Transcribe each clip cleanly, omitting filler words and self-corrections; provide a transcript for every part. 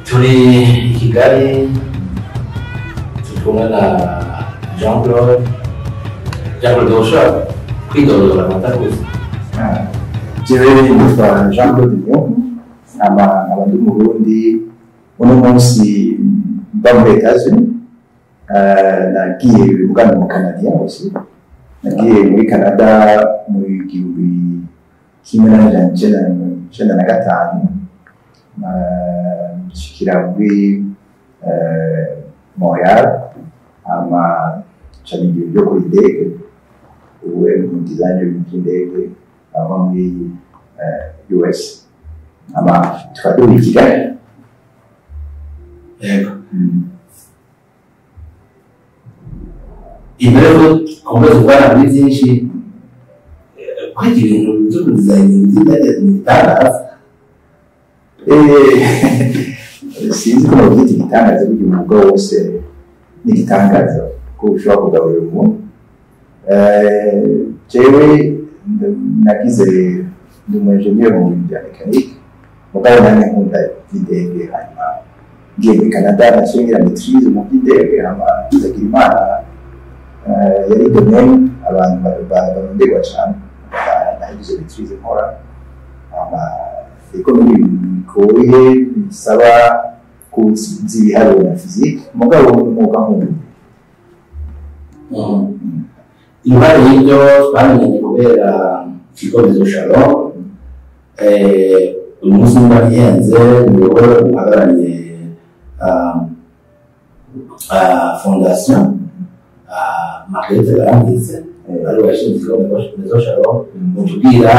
Turi i Kigali, turi kumwe na Jean Claude. Jean Claude, ushobora kwidondora amatakuzi? Jewe nitwa Jean Claude Nyungu, nkaba ndi Umurundi, uno munsi mba muri Etats-Unis. Nagiye mugana mu Canadien aussi. Nagiye muri Canada mu 1995, nshikira muri Montreal, hama nca nigira ibyo kuri indege. Ubu mu design by'indege aba muri US, hama tukaba turi i Kigali. Yego. Imbere ko dukomeza kubana muri byinshi, kwiga ibintu byo kudesign by'indege ni igitangaza. Sinzi ko babyita igitangaza, burya umwuga wose ni igitangaza ko ushobora kugaburira umuntu. Jewe nagize ndi umu engineer mu bintu bya mécanique, mugabo nanjye nkunda iby'indege. Hanyuma ngiye muri Canada naciye ngira maîtrise mu by'indege, hama ndagira Imana, yari domaine abantu baronderwa cane. Nagize maîtrise nkora, hama ariko ni ibintu bigoye bisaba kuzi ibiharuro na physique, mugabo umwuga nk'ubu. Impande y'ibyo, twamenyanye kubera ikigo Maison Shalom. Uyu munsi niba ntihenze, ni wowe uhagarariye fondation Marguerite Barambitse, ari we washinze ikigo Maison Shalom. Mutubwira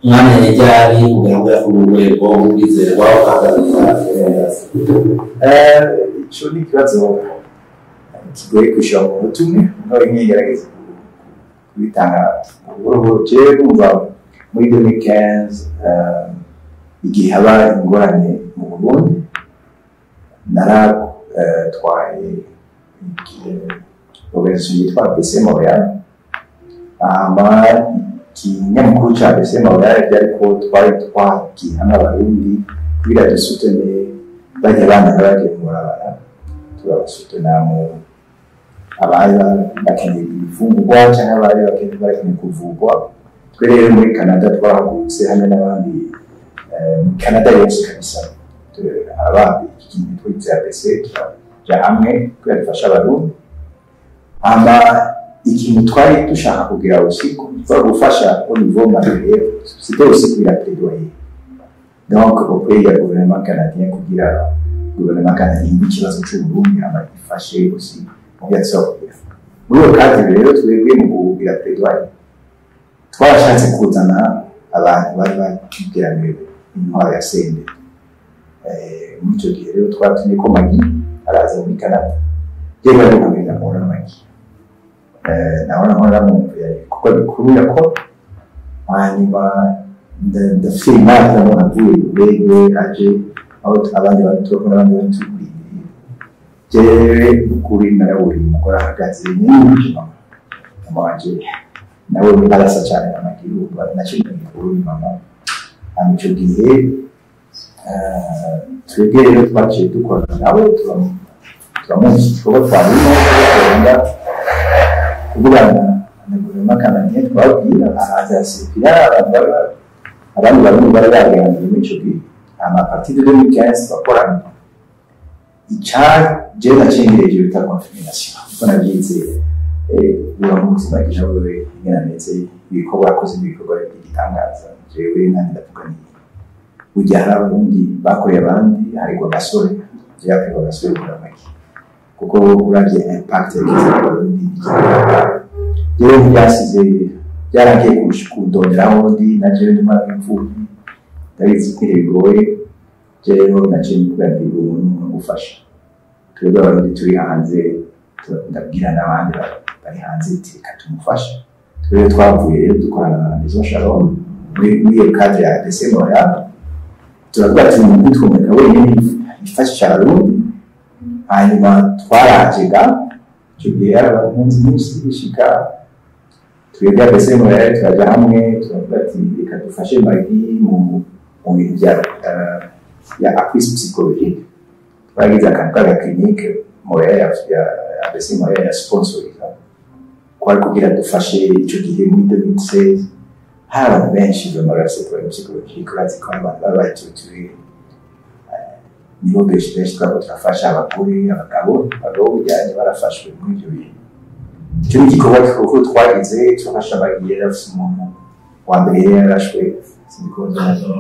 mwamenye ryari kugira ngo kuri uru rwego rw'ubwizerwa ukahagararira fondation? Ico ni ikibazo kigoye kwishura mu munota umwe, mugabo rimwe ngerageza kubitanga buhoro buhoro. Jewe numva muri 2015, igihe haba ingorane mu Burundi, naratwaye organisation yitwa ABC Montreal. Hama ikinyamakuru ca ABC Montreal byari ko twari twagiye hamwe Abarundi kugira dusutene bajya bana bagiye mu barabara, turabasutena mu abari bakeneye ibifungurwa cyangwa abari bakeneye kuvurwa. Twe rero muri Canada twahagurutse hamwe n'abandi, muri Canada yose kabisa haraba ikintu twitse ABC, turaja hamwe kugira dufashe Abarundi. Hama ikintu twari dushaka kugira aussi gufasha au niveau matériel, c'était aussi kugira plaidoyer donc auprès du gouvernement canadien, kugira gouvernement canadien n'ikibazo c'Uburundi, hama ifashe aussi mu byo kugira. Muri iyo cadre rero, twebwe mu kugira plaidoyer twarashatse kuzana abantu bari bageramiwe intwaro ya CNDD. Muri icyo gihe rero twatumye ko Magi araza muri Canada. Jewe bari kumenya mpura na Magi, nawe nkora mwumva ibikorwa bikuru yakora. Hanyuma ndafite Imana, ndabona avuye mu ndege aje aho abandi bantu n'abandi batugwiriye. Jewe ukuri naraburiye umugore ahagaze nyine, mama, mama wanje nawe arasa cyane na Magi, naciye mukuru ni mama. Hanyuma icyo gihe twebwe rero twaciye dukorana nawe, turamuzi igikorwa twarimo tugenda kuvugana na guverinoma canadienne, twabwira araza yaserukira abantu abandi Barundi bari baganiriye muri ico gihe. Hama à partir de 2015 twakorana. Ica jewe nacengereje bita confirmation kuko navyize, uramuzi Magisha wewe ingene ameze, ibikorwa yakoze ibikorwa by'igitangaza. Jewe nandi ndavuga nti burya hari Abarundi bakoreye abandi, hari Rwagasore, jewe Rwagasore kuri Magi, kuko uravye impact yagize ku Barundi, jewe ntibyasize byaragiye kundonderaho ndi na jewe ndi umwana w'imfuvyi, ndabizi ko bigoye. Jewe naciye mvuga nti ubu ni umuntu gufasha twebwe Abarundi turi hanze, ndabwira n'abandi bari hanze ati reka tumufashe. Twebwe twavuye rero dukorana na Maison Shalom muri iyo cadre ya ABC Montreal, turavuga ati umuntu twumureka wenyine ifashisha Abarundi. Hanyuma twaraje ga icyo gihe hari impunzi nyinshi zishika, twebwe ABC Montreal turaja hamwe, turavuga ati reka dufashe Magi mu bintu bya ya appui psychologique. Twagize akantu k'aga clinique Montréal ya ABC Montréal ya sponsoriza, kwari kugira dufashe. Ico gihe muri 2016 hari abantu benshi vraiment bafise problème psychologique. Urazi ko abantu baba batorturé, nibo benshi benshi twaba turafasha, abagore, abagabo. Abagabo bijyanye barafashwe muri ibyo bintu. Icyo ni igikorwa gikuru twagize, turafasha abagiye bafise umuntu wa mbere yari yarashwe, sinzi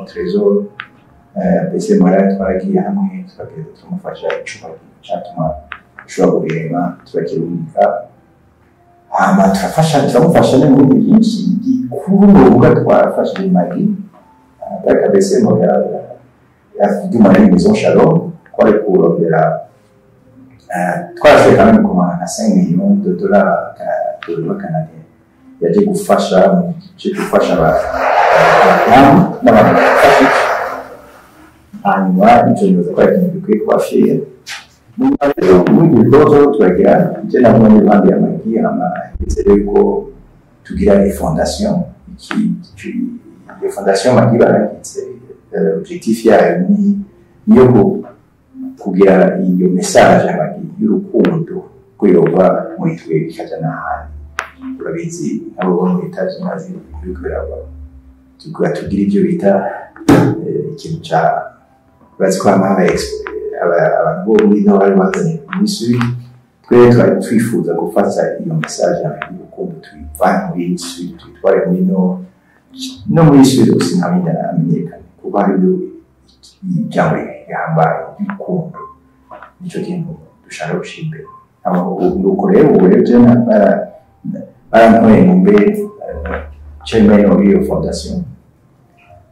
Trésor, mbese Montréal twaragiye hamwe, turagenda turamufasha, icuma catuma ashobora guhema, turakirungika, hama turafasha, turamufasha no mu bindi byinshi. Gikuru novuga, twarafashije Magi avec ABC Montréal, du Maison Shalom, kwari kurondera, twarashoboye quand même kumara nka 5 millions de dollars, de dollars canadiens, yaje gufasha mu gice gufasha abadamu n'abantu bafashe. Hanyuma icyo nibaza ko ari ikintu gikwiye kuba fier. Nyuma rero muri ibyo bikorwa turagira, je nabwo n'iruhande ya Magi, hama ndetse yuko tugira fondation. Iyo fondation Magi baragitse, objectif yayo ni iyo kugira iyo message ya Magi y'urukundo ko yova muri twe ikaja n'ahandi. Urabizi, nk'abo bo muri Etats-Unis biriko biraba, tugira tugira ibyo bita ikintu ca, urazi ko hama abantu bo muri nord bari bazanye muri sud. Twe twari twifuza gufata iyo message y'urukundo, tuyivane muri sud tuyitware muri nord, no muri sud gusa ntamenyekane, kuko hariyo ijambo rihambaye ry'urukundo, nicyo kintu dushaka gushyira imbere. Nuko rero ubu rero je barantoye ngo mbe chairman w'iyo fondation.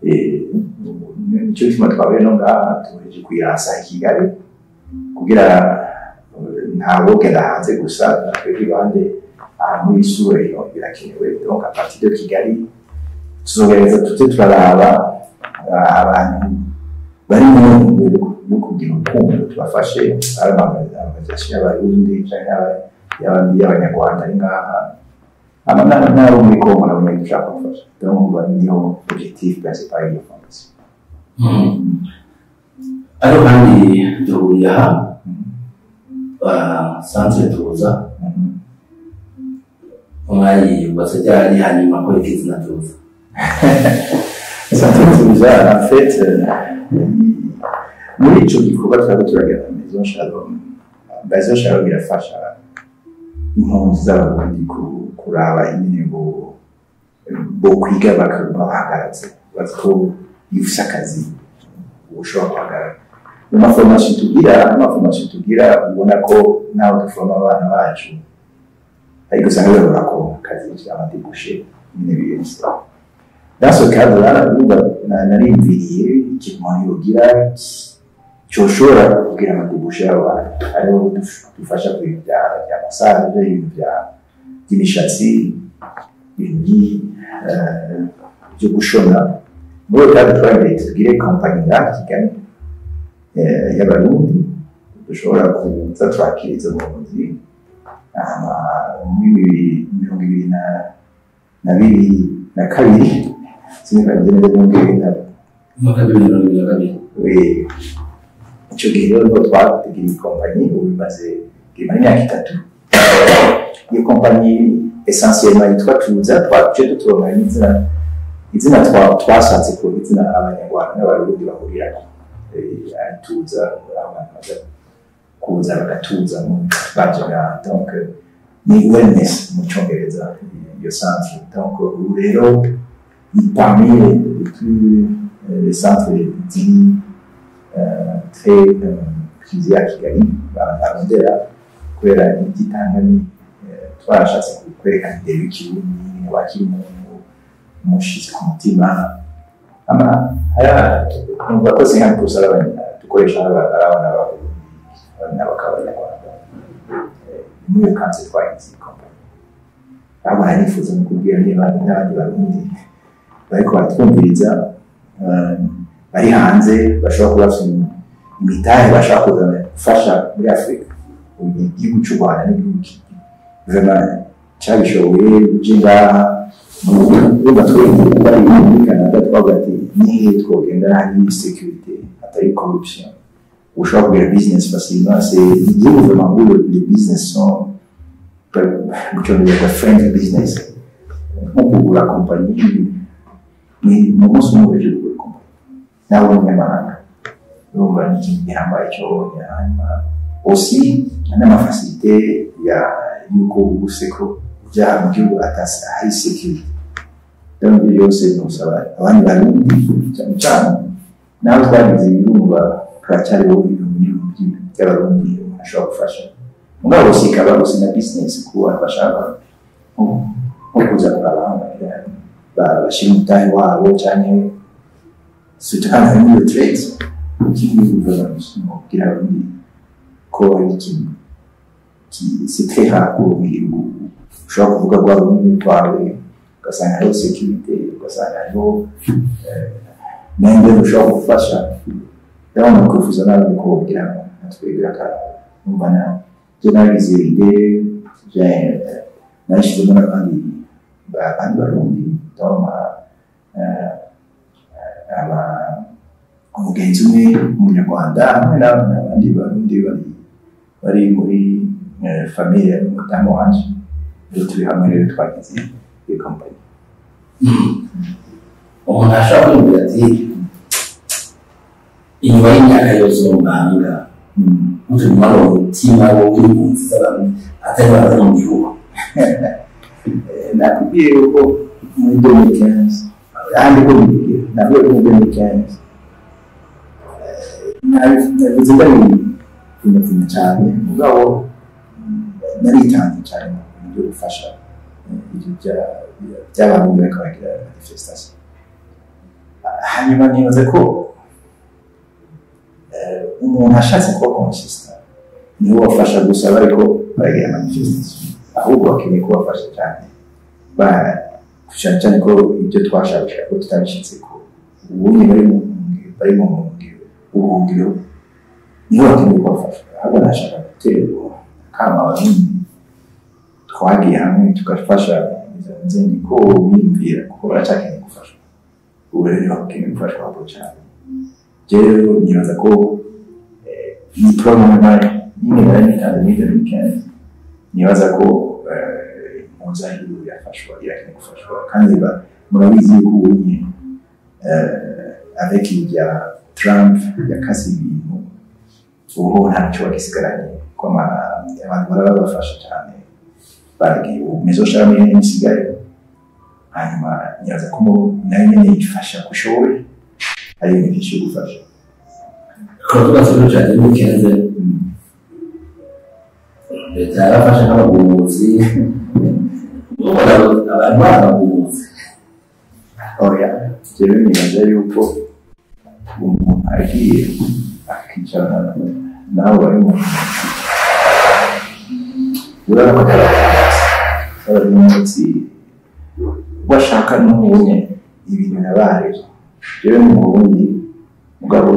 Nicyo gituma twabaye no ngaha, tuheje kuyiransa i Kigali kugira ntawogenda hanze gusa, twebwe iruhande aha muri sure birakenewe. Donc à partir de Kigali tuzogereza tuze turaraba abantu bari mu ntumbero yo kugira urukundo, tubafashe, ari ama organisation y'Abarundi canke y'abandi y'Abanyarwanda ari ngaha, ama n'abo muri Congo nabo nyene dushaka kubafasha. Donc niyo objectif principal y'iyo fondation. Ariko kandi duhuriye aha, centre Tuza mwayubatse ryari? Hanyuma ko izina Tuza? Centre Tuza, en fait, muri ico gikorwa turiko turagira Maison Shalom. Maison Shalom irafasha impunzi z'Abarundi kuraba ingene bo kwiga bakaguma bahagaze. Bazi ko iyo ufise akazi uba ushobora guhagarara. Mu ma formation tugira, ubona ko naho duforma abana bacu, ariko usanga babura ko akazi, ama débouchés nyine birenze. Dans ce cadre-là, urumva nariyumviriye ikintu umuntu yogira coshobora kugira ama débouchés y'abo bantu, ariho dufasha ku bintu bya massage, ibintu by'imishatsi, ibintu byo gushona. Muri uwo cadre twaragiye tugire kompanyi ngaha Kigali y'Abarundi dushobora kuza twakira izo mpunzi. Hama muri 2022, sinzi neza, 20 Umwaka 2022. We, icyo gihe rero niho twateguye ikompanyi. Ubu imaze imara imyaka 3. Iyo kompanyi essentiellement yitwa Tuza. Twaje dutoranya izina twashatse ko izina Abanyarwanda n'Abarundi bahurirako, ari Tuza, abantu baza kuza bagatuza mu baje ngaha. Donc ni wellness mu Cyongereza iyo centre. Donc ubu rero ni parmi les plus les centres ziri très prisés à Kigali, barondera kubera igitanga ni twarashatse kwerekana indero y'ikirundi, wakira umuntu umushitsi ku mutima. Ama haya numva ko 50% ari dukoresha ari abana b'Abarundi, abana bakaba Abanyarwanda. Muri iyo kanse twagize iyi kompanyi, ahubwo nari nifuza no kubwira niba n'abandi Barundi bariko baratwumviriza, bari hanze, bashobora kuba bafite imitahe bashaka kuzana gufasha muri Afurika. Ubu igihugu cy'u Rwanda n'igihugu vraiment Cyabishoboye uje ngaha, urumva twebwe bari muri Canada, twavuga ati nihe twogenda hari sécurité, atari corruption, ushobora kugira business facilement? C'est igihugu vraiment où les business sont, mu cyongereza, friendly business. Nko kugura kompanyi, ni mu munsi umwe uhejeje kugura kompanyi nawe umunyamahanga, urumva ni ikintu gihambaye cyobonye. Hanyuma aussi n'ama facilités ya yuko ubuse ko ujya mu gihugu atasi hari sécurité. Donc ibyo byose nusaba abandi Barundi, cyane cyane naho twagize ibirumba, turacyariho ibihumbi n'ibihumbi by'Abarundi umuntu ashobora gufasha. Mugabo aussi ikaba aussi na business ku bantu bashaka nko kuza kuraba aho bashyira umutahe wabo, cyane surtout hano harimo iyo trade. Ikindi guverinoma kubwira Abarundi ko ari ikintu c'est très rare ko mu gihugu ushobora kuvuga rwa rurimi rwawe, ugasanga hariho sécurité, ugasanga hariho nende ushobora gufasha. Rero ni ukwifuza n'abandi ko bobwira ngo natwebwe numva na je nagize idée, nashyizemo n'abandi abandi Barundi, donc aba umugenzi umwe w'Umunyarwanda hamwe n'abandi Barundi bari muri famille y'umudamu wanje. Rero turi hamwe, rero twagize iyo company. Umuntu ashobora kwiyumvira ati inyuma y'imyaka yose umuganga mutuma umutima w'impunzi z'abantu atari baza mu gihugu. Nakubwiye yuko muri 2015, ahandi ko bivuye, navuye ko muri 2015 nabivuze ndabipfunyapfunya cyane, mugabo naritanze cyane mu bintu byo gufasha ibyo by'abantu bariko baragira manifestation. Hanyuma nibaza ko umuntu ashatse kuba consistent, niwe wafasha gusa bariko baragira manifestation, ahubwo bakeneye kubafasha cyane, cyane cyane ko ibyo twashaka ko tutabishitse, ko ubundi bari mu buhungiro, niho bakeneye kubafasha. Ahubwo nashaka guterwa akama Abarundi twagiye hamwe tugafasha izo nzego ko biyumvira, kuko baracyakeneye gufashwa. Ubu rero niho bakeneye gufashwa ahubwo cyane. Rero nibaza ko iyi porogaramu nyine nari nitanze muri 2015, nibaza ko impunzi aho irafashwa, irakeneye gufashwa. Kandi murabizi yuko ubunye avec ibya Trump yakase ibintu, ubu ntacyo bagisigaranye ko abantu baraba babafasha cyane baragiye, ubu Maison Shalom nyine isigaye. Hanyuma nibaza ko nayo nyine ifasha ko ishoboye, ari ibintu byinshi byo gufasha. Turavuga ikibazo cya 2015, leta yarafashe nk'abagumuzi, abantu barabagumuzi. Oya, jewe nibaza yuko umuntu agiye akicarana nabo bari mu urabona ko atari abagenzi bashaka n'ubunye ibintu nabaye. Jewe ni Umurundi, mugabo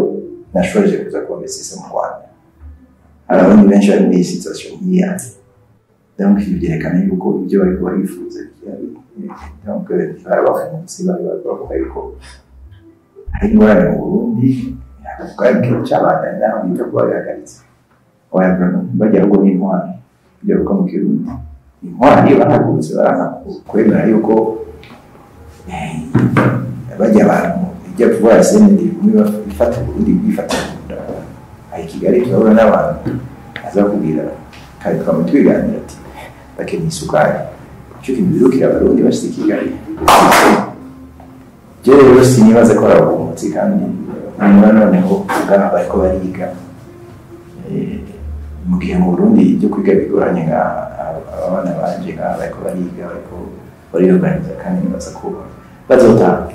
nashoboje kuza kuba mu Rwanda. Hari abandi benshi bari muri iyi situation nk'iyanjye. Donc ibi byerekana yuko ibyo bariko barifuza bihari. Donc barabafunze, bari bavuga yuko hari ingorane mu Burundi, bwabwiye cyabandanya naho bita kuba bihagaritse. Oya, bajya ahubwo n'intwari ibyo bivuga mu Kirundi, intwari barahagurutse, baranga kwemera yuko bajya abantu ijya vuba ya CNDD bifata Burundi, bifata mu nda. Aho i Kigali turabona n'abantu aza kubwira kandi twama tubiganira ati bakeneye isukari, icyo kintu birukira Abarundi bashyize i Kigali. Je rero sinibaza ko ari abagumutsi, kandi hanyuma noneho ubwabo bariko bariga. Mu gihe mu Burundi ibyo kwiga bigoranye, nka abana banje nka bariko bariga, bariko bariyoganiza, kandi nibaza ko bazotaha.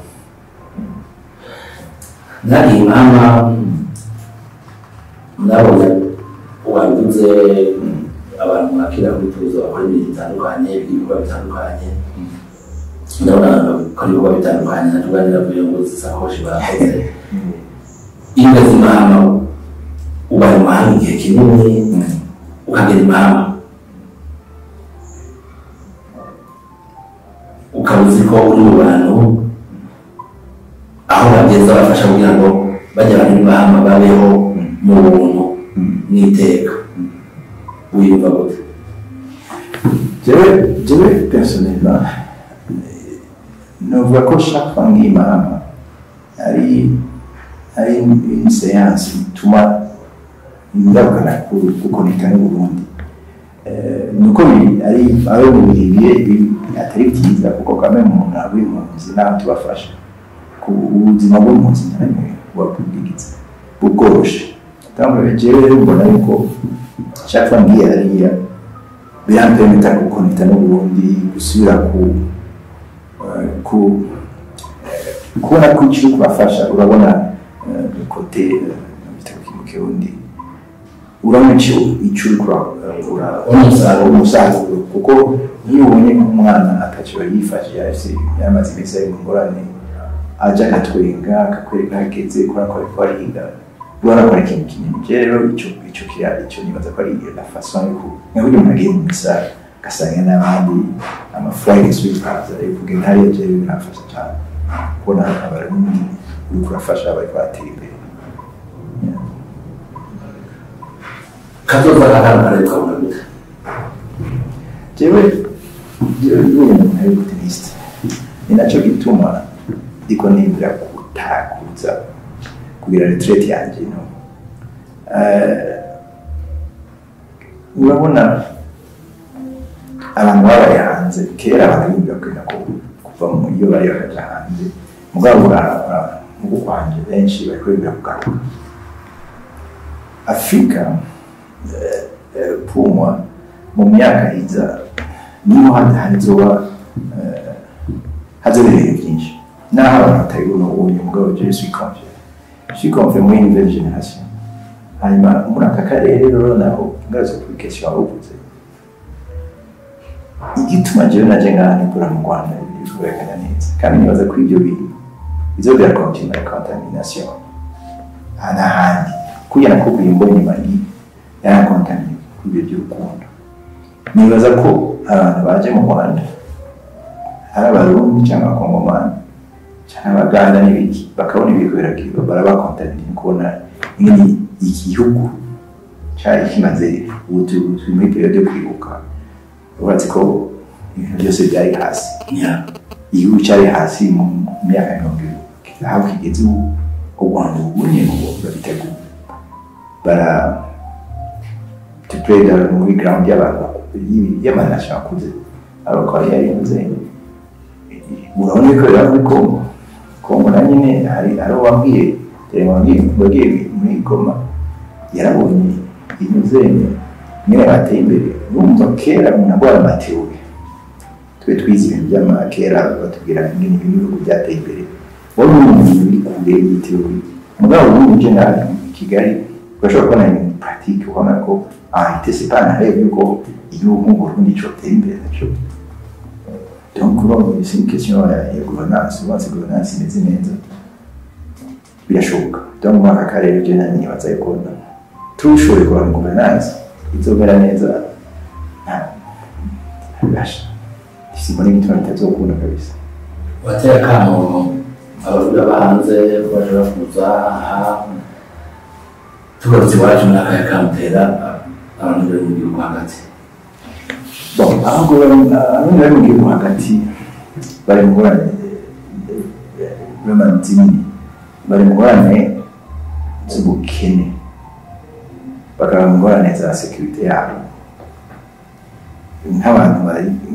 Nari mama nabonye wabivuze, abantu mwakira kuri tuzo bakora ibintu bitandukanye, ibikorwa bitandukanye. Ndabona abantu bakora ibikorwa bitandukanye, natuganira ku ngo zisakoshi barakoze inga z'imahama. Ubaye mu mahanga igihe kinini, ukagera imahama. ko uri mu bantu aho bageza bafasha kugira ngo bajya abantu bahama babeho mu buntu n'iteka, wiyumva gute? Jewe personnellement novuga ko chaque fois ngiye Mahama ari une séance ituma ngarukana guconnecta n'Uburundi. Nuko ari mu bihe atari byiza, kuko quand même umuntu aba impunzi naho tubafasha ku buzima bw'impunzi nta buba bwigize bubworoshe. Donc jewe rero mbona yuko chaque fois ngiye hariya birampermetta guconnecta n'Uburundi, gusubira ku kubona ko icyo kubafasha. Urabona le côté bita mu Kirundi, urabona icyo uri Umusaruro. Umusaruro, kuko iyo ubonye nk'umwana ataco yifashe, yafise yamaze iminsi ari mu ngorane, aje akatwenga, akakwereka hageze kubona ko ariko ariga, urabona ko ari ikintu kinini. Je rero ico kiriya ico nibaza ko ari la façon yo ku nka burya umuntu agiye mu misa agasanga n'abandi amafaranga yisubiza yo kugenda hariya. Jewe biramfasha cyane kubona Abarundi uriko urafasha bariko baratera imbere. Yeah. Kazoza k'akana karere ukabona gute? Jewe ndi umuntu ari optimiste, ni naco gituma ndiko niyumvira gutakuza kugira retraite yanje. No urabona abantu babaye hanze kera abantu biyumvira kugenda kuva mu iyo bari bakaja hanze, mugabo nkuko kwanje benshi bariko biyumvira kugaruka Afurika. Pour moi, mu myaka iza niho hazoba hazobera ibintu byinshi, naho abantu batabibona ubonye. Mugabo je suis confiant, je suis confiant muri nouvelle génération. Hanyuma muri aka karere rero naho ngarutse kuri question waruvuze, igituma jewe naje ngaha nikura mu Rwanda biriko neza, kandi nibaza ko ibyo bintu bizogera continue la contamination aha n'ahandi kugira nakubwiye mbonye Mali yarakontaminé kuri ibyo by'urukundo. Nibaza ko abantu baje mu Rwanda, ari Abarundi cyangwa Abakongomani cyangwa Abaganda n'ibiki, bakabona ibiriko biragira barabakontaminé, kubona ingene igihugu cyari kimaze. Ubu turi muri période yo kwibuka, urazi ko ibintu byose byari hasi, igihugu cyari hasi mu myaka 70, aho kigeze ubu. U Rwanda ubu nyine ubu babiteguye bara tuplay muri ground y'abantu y'amanation akuze abakora yarinze. Urabona ko rero muri Congo, Congo na nyine hari uwambwiye dore wagiye muri Goma, yarabonye inyuzenye nyine bateye imbere. Urumva kera umuntu agwara ama théories, twe twize ibintu by'amakera, batubwira ingene ibihugu byateye imbere, wowe uri umuntu uri kure y'i théorie. Mugabo ubundi uje ngaha i Kigali urashobora kubona ibintu pratique, ubona ko ah c'est pas un rêve yuko igihugu nk'u Burundi cotera imbere naco. Donc urumva c'est une question ya gouvernance. Ubanze gouvernance imeze neza, birashoboka. Donc muri aka karere je nani nibaza yuko tushoboye kuba gouvernance izomera neza, nta ntabasha simbona igituma bitazokunda kabisa. Wateye akamo Abarundi baba hanze ko bashobora kuza aha. Tugarutse iwacu, muri akaya kamutera abantu bari mu gihugu hagati? Bon, ahubwo abarundi bari mu gihugu hagati bari mu ngorane vraiment zinini, bari mu ngorane z'ubukene, bakaba mu ngorane za sécurité yabo. Nk'abantu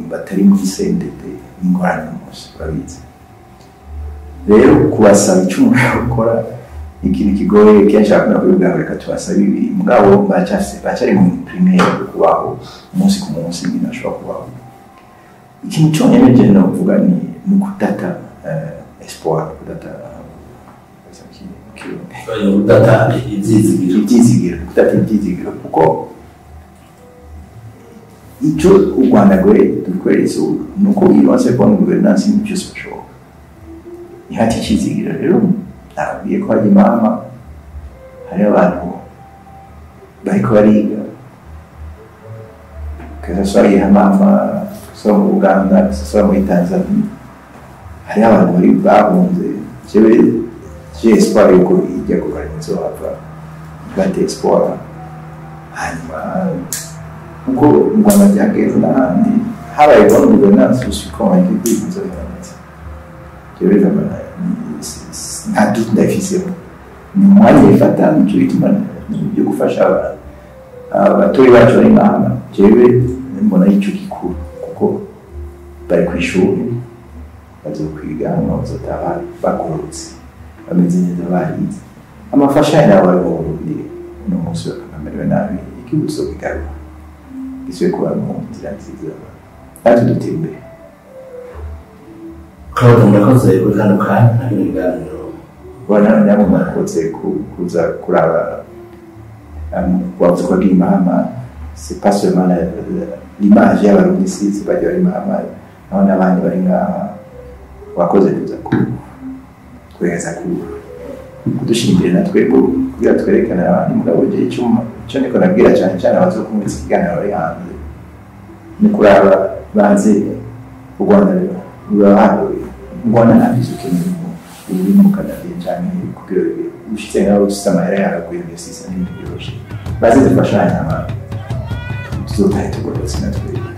batari muri CNDD n'ingorane umunsi urabizi. Rero kubasaba icyo umuntu yakora ni ikintu kigoye. Kenshi bakunda kubivuga ngo reka tubasabe ibi, mugabo baracyari mu primaire yo kubaho umunsi ku munsi ibintu bashobora kubaho. Ikintu cyonyine je novuga ni ukudata espoir, kudata mu Kirundi? Kudata ibyizigiro. Ibyizigiro, kudata ibyizigiro, kuko icyo u Rwanda rweretse ubu ni uko iyo umaze kubona gouvernance ibintu byose bishoboka, ntihate icyizigiro. Rero nababwiye ko hajya imama hariho abantu bariko bariga, que ce soit i Hamama, que ce soit mu Uganda, que ce soit muri Tanzania. Hariho abantu bari bahunze. Jewe j'ai espoir yuko ijya guverinoma izohava bate espoir, hanyuma uko mu Rwanda byagenze n'ahandi habaye bonne gouvernance, je suis convaincu ko ibintu bizogenda neza. Jewe vraiment nta doute ndabifisemo, ni umwanya bifata. Nico gituma byo gufasha abatoyi bacu bari mahama, jewe mbona ico gikuru, kuko bari ku ishuri, bazokwiga, hanyuma bazotaha bagororotse, bameze neza, barize. Amafasha yabo bari mu Burundi uno munsi bakamerewe nabi, igihugu tuzokigarura gisubiye kuba mu nzira nziza, natwe dutera imbere. Claude, murakoze kuri kano kanya na bino biganiro. Bwana, namwe mwakoze kuza kuraba. Wavuze ko wagiye Mahama, c'est pas seulement l'image y'Abarundi, si bajya bari Mahama, naho n'abandi bari ngaha. Wakoze kuza kugerageza kudushyira imbere na twebwe kugira twerekane abandi. Mugabo je icyo niko nabwira cyane cyane abazokumva iki kiganiro bari hanze ni kuraba baze u Rwanda ruraharuye. Mu Rwanda nta byiza ukeneye uri mu Canada cyane kugira ushitse ngaho ufise amahera yawe kuinvestisa n'ibintu byoroshe. Baze dufashanye, abantu tuzotahe tugororotse na twebwe.